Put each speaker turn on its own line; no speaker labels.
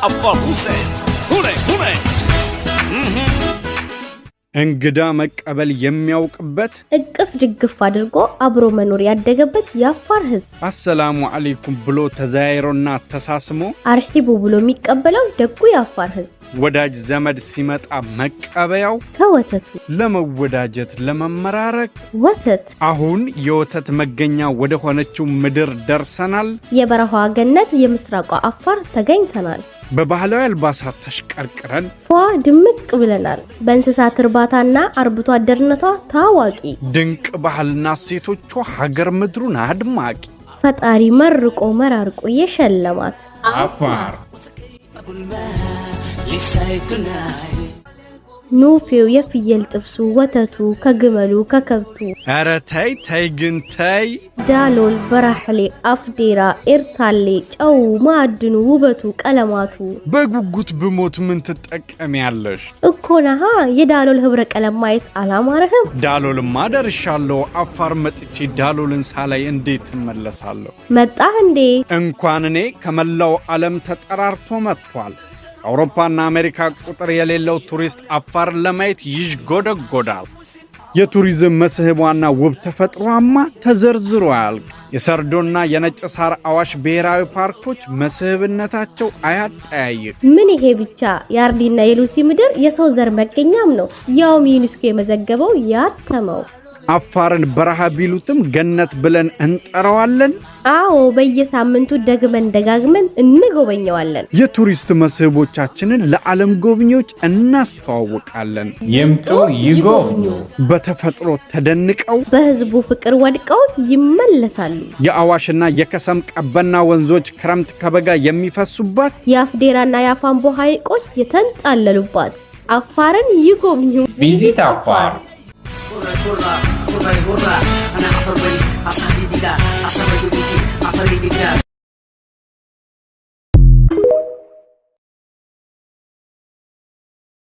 Afar Hussein. Hune, Hune.
እንግዳ መቀበል የሚያውቅበት፣
እቅፍ ድግፍ አድርጎ አብሮ መኖር ያደገበት የአፋር ህዝብ፣
አሰላሙ አለይኩም ብሎ ተዘያይሮና ተሳስሞ
አርሂቡ ብሎ የሚቀበለው ደጉ የአፋር ህዝብ፣
ወዳጅ ዘመድ ሲመጣ መቀበያው
ከወተቱ
ለመወዳጀት ለመመራረቅ
ወተት።
አሁን የወተት መገኛ ወደ ሆነችው ምድር ደርሰናል።
የበረሃዋ ገነት የምስራቋ አፋር ተገኝተናል።
በባህላዊ አልባሳት ተሽቀርቅረን
ፏ ድምቅ ብለናል። በእንስሳት እርባታና አርብቶ አደርነቷ ታዋቂ፣
ድንቅ ባህልና እሴቶቿ ሀገር ምድሩን አድማቂ
ፈጣሪ መርቆ መራርቆ የሸለማት
አፋር።
ኑፌው፣ የፍየል ጥብሱ፣ ወተቱ ከግመሉ ከከብቱ፣
ኧረ ተይ ተይ ግን ተይ።
ዳሎል፣ በራሕሌ፣ አፍዴራ፣ ኤርታሌ፣ ጨው፣ ማዕድኑ፣ ውበቱ፣ ቀለማቱ።
በጉጉት ብሞት ምን ትጠቀሚያለሽ?
እኮ ነሃ፣ የዳሎል ህብረ ቀለም ማየት አላማረህም?
ዳሎልማ ደርሻለሁ። አፋር መጥቼ ዳሎልን ሳላይ እንዴት እመለሳለሁ?
መጣህ እንዴ?
እንኳን እኔ ከመላው ዓለም ተጠራርቶ መጥቷል። አውሮፓና አሜሪካ ቁጥር የሌለው ቱሪስት አፋርን ለማየት ይዥጎደጎዳል። የቱሪዝም መስህቧና ውብ ተፈጥሯማ ተዘርዝሮ አያልቅ። የሰርዶና የነጭ ሳር አዋሽ ብሔራዊ ፓርኮች መስህብነታቸው አያጠያይቅ።
ምን ይሄ ብቻ! የአርዲና የሉሲ ምድር የሰው ዘር መገኛም ነው። ያውም ዩኔስኮ የመዘገበው ያተመው።
አፋርን በረሃ ቢሉትም ገነት ብለን እንጠራዋለን።
አዎ፣ በየሳምንቱ ደግመን ደጋግመን እንጎበኘዋለን።
የቱሪስት መስህቦቻችንን ለዓለም ጎብኚዎች እናስተዋውቃለን።
ይምጡ ይጎብኙ።
በተፈጥሮ ተደንቀው
በህዝቡ ፍቅር ወድቀው ይመለሳሉ።
የአዋሽና የከሰም ቀበና ወንዞች ክረምት ከበጋ የሚፈሱባት፣
የአፍዴራና የአፋምቦ ሐይቆች የተንጣለሉባት አፋርን ይጎብኙ።
Visit Afar.
Hurra, hurra, hurra.